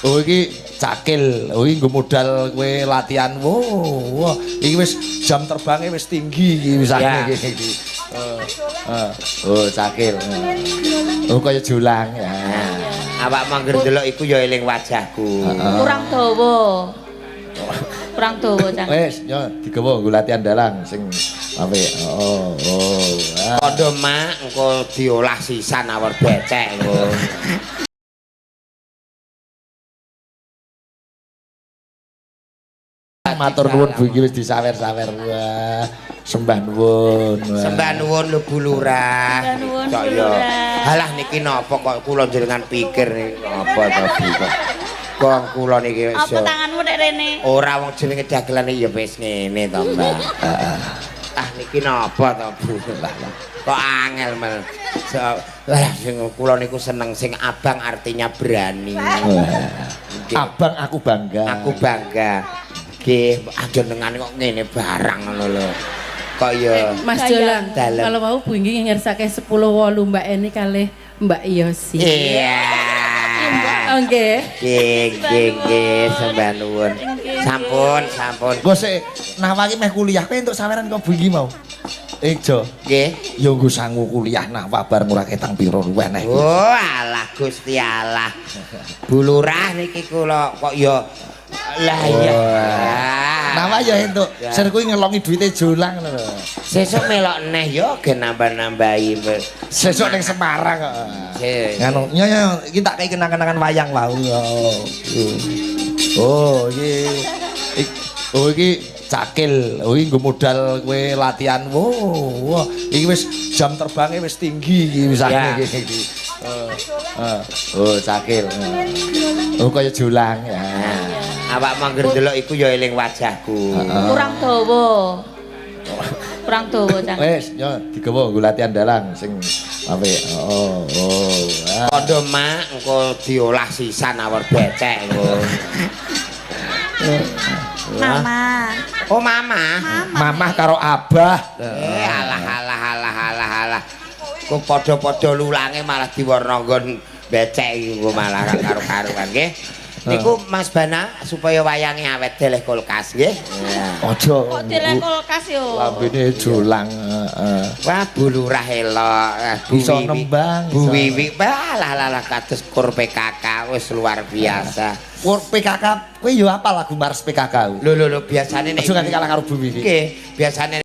Oh iki cakil, oh iki nggo modal kowe latihan. Wow, wah, iki wis jam terbangnya wis tinggi iki wis iki. Iki. Oh, cakil. Oh kaya julang ya. Awak mangger ndelok iku ya eling wajahku. Kurang dawa. Kurang dawa, Cang. Wis, yo digawa nggo latihan dalang sing apik. Oh, oh. Ah. Kondo mak engko diolah sisan awor becek engko. Matur nuwun Bu iki wis disawer-sawer. Wah, sembah nuwun. Wah. Sembah nuwun lho Bu Lurah. Sembah nuwun, Kok Bu ya. Lurah. Halah niki napa kok kula jenengan pikir niki napa to Bu kok. Kok kula niki wis Apa tanganmu nek rene? Ora wong jenenge dagelane ya wis ngene to, Mbak. Ah niki napa to Bu? Lah lah. Kok angel mel. Lah sing kula niku seneng sing abang artinya berani. Nggih. Abang aku bangga. Aku bangga. Nggih, jenengan kok ngene barang ngono lho. Kok ya Mas Jolang, Dalem. kalau mau Bu Inggi ngersake 10 wolu Mbak Eni kalih Mbak Yosi. Iya. Oke. Nggih, nggih, nggih, sembah nuwun. Sampun, sampun. Engko sik Nawa iki meh kuliah kowe entuk saweran kok Bu iki mau. Eh, Jo. Nggih. Ya nggo sangu kuliah Nawa bar ora ketang pira luweh neh. Oh, alah Gusti Allah. Bu Lurah niki kula kok ya lah iya. Nawa ya entuk. Ya. Sir kuwi ngelongi duwite Jolang ngono lho. Sesuk melok neh ya gen nambah-nambahi. Sesuk ning Semarang kok. Nggih. Nganu, yo yo iki tak kei kenang-kenangan wayang wau. Oh, iki oh iki cakil. Oh iki nggo modal kowe latihan. Wow, wah, iki wis jam terbangnya wis tinggi iki wis Ya. iki. Iki. Oh, cakil. Oh kaya julang ya. Awak mangger ndelok iku ya eling wajahku. Kurang dawa. Kurang dawa, Cang. Wis, yo digawa nggo latihan dalang sing apik. Oh, oh. Ah. Kondo mak engko diolah sisan awor becek engko. Mama. Oh mama. Mamah karo abah. Eh alah alah alah alah alah. Kok padha-padha lulange malah diwarna nggon becek iki engko malah ra karu-karuan nggih. Niku Mas Bana supaya wayange awet deleh kulkas nggih. Aja. Kok deleh kulkas yo. Lambene jolang, heeh. Wah Bu Lurah elok, Bu Iso Wiwi. nembang, Bu iso. Wiwi, wah lah lah lah kados kur PKK wis luar biasa. Kur PKK, kowe yo apa lagu Mars PKK kuwi? Lho lho lho biasane nek Aja nganti kalah karo Bu Wiwi. Nggih, biasane